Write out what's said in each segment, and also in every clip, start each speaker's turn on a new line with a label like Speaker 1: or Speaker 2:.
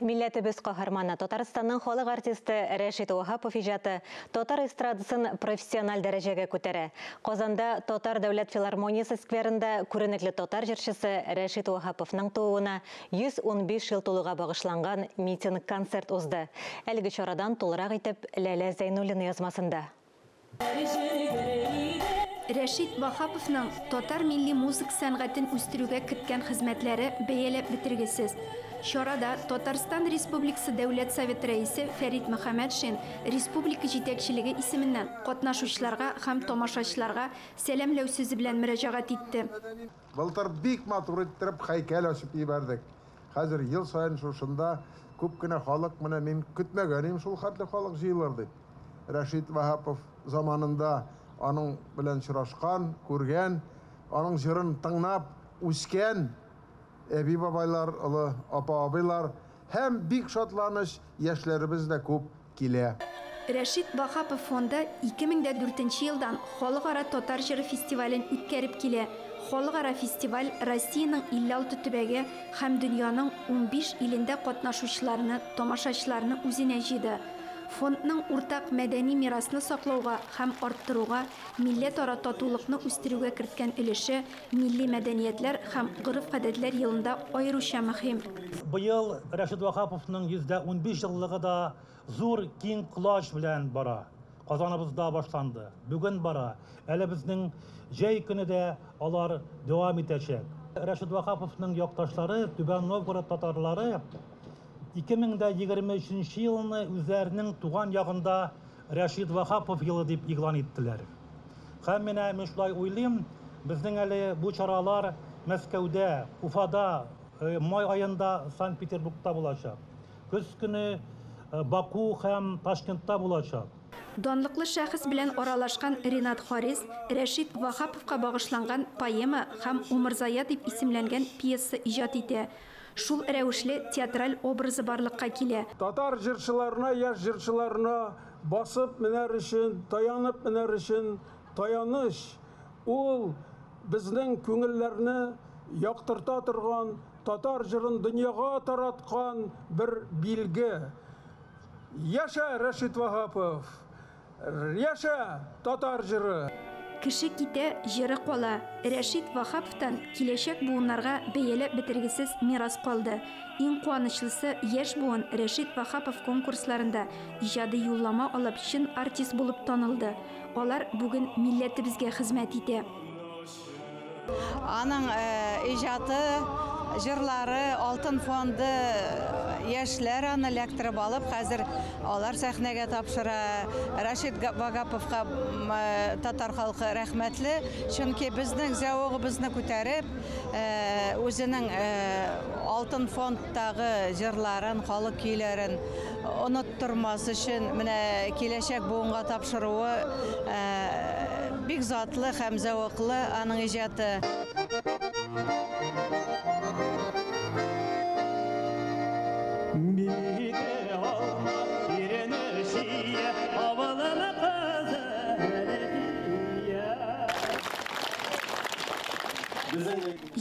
Speaker 1: Милләтебез каһарманы, Татарстанның халык артисты Рәшит Ваһапов иҗаты татар эстрадасын профессиональ дәрәҗәгә күтәрә. Казанда Татар дәүләт филармониясе скверында күренекле татар җырчысы Рәшит Ваһаповның тууына 115 ел тулуга багышланган митинг-концерт узды. Әлеге чарадан тулырак итеп Ләлә Зәйнуллина язмасында.
Speaker 2: Рәшит Ваһаповның татар милли музыка сәнгатен үстерүгә керткән хезмәтләре бәяләп бетергесез. Чарада Татарстан Республикасы Дәүләт Советы Рәисе Фәрит Мөхәммәтшин республика җитәкчелеге исеменнән катнашучыларга һәм тамашачыларга сәламләү сүзе белән мөрәҗәгать итте.
Speaker 3: Былтыр бик матур иттереп һәйкәл ачып җибәрдек. Хәзер ел саен шушында күп кенә халык, менә мин көтмәгән идем шул хәтле халык җыелыр дип. Рәшит Ваһапов заманында аның белән очрашкан, күргән, аның җырын тыңлап үскән әби-бабайлар, олы апа-абыйлар һәм бик шатланыч яшьләребез дә күп килә.
Speaker 2: Рәшит Ваһапов фонды 2004 елдан Халыкара татар җыры фестивален үткәреп килә. Халыкара фестиваль Россиянең 56 төбәге һәм дөньяның 15 илендә катнашучыларны, тамашачыларны үзенә җыйды. Фондның уртак мәдәни мирасны саклауга һәм арттыруга, милләтара татулыкны үстерүгә керткән өлеше Милли мәдәниятләр һәм гореф-гадәтләр елында аеруча мөһим.
Speaker 4: Быел Рәшит Ваһаповның 115 еллыгы да зур киң колач белән бара. Казаныбызда башланды, бүген бара. Әле безнең җәй көне дә алар дәвам итәчәк. Рәшит Ваһаповның якташлары, Түбән Новгород татарлары 2023 елны үзләренең туган ягында Рәшит Ваһапов елы дип игълан иттеләр. Һәм менә мин шулай уйлыйм, безнең әле бу чаралар Мәскәүдә, Уфада, май аенда Санкт-Петербургта булачак. Көз көне Баку һәм Ташкентта булачак.
Speaker 2: Данлыклы шәхес белән аралашкан Ренат Харис Рәшит Ваһаповка багышланган поэма һәм Умырзая дип исемләнгән пьеса иҗат итә. Шул рәвешле театраль образы барлыкка килә.
Speaker 5: Татар җырчыларына, яшь җырчыларына басып менәр өчен, таянып менәр өчен таяныч, ул безнең күңелләрне яктырта торган, татар җырын дөньяга тараткан бер билге. Яшә, Рәшит Ваһапов! Яшә, татар җыры!
Speaker 2: Кеше китә, җыры кала. Рәшит Ваһаповтан киләчәк буыннарга бәяләп бетергесез мирас калды. Иң куанычлысы, яшь буын Рәшит Ваһапов конкурсларында иҗади юллама алып чын артист булып танылды. Алар бүген милләтебезгә хезмәт итә.
Speaker 6: Аның иҗаты, җырлары, алтын фонды, яшьләр аны эләктереп алып, хәзер алар сәхнәгә тапшыра. Рәшит Вагаповка татар халкы рәхмәтле, чөнки безнең зәвыгыбызны күтәреп, үзенең алтын фондтагы җырларын, халык көйләрен оныттырмас өчен менә киләчәк буынга тапшыруы бик затлы һәм зәвыклы аның иҗаты.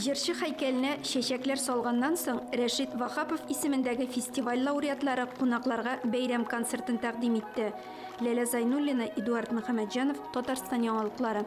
Speaker 2: Җырчы һәйкәленә чәчәкләр салганнан соң, Рәшит Ваһапов исемендәге фестиваль лауреатлары кунакларга бәйрәм концертын тәкъдим итте. Ләлә Зайнуллина, Эдуард Мөхәммәтҗанов, Татарстан яңалыклары.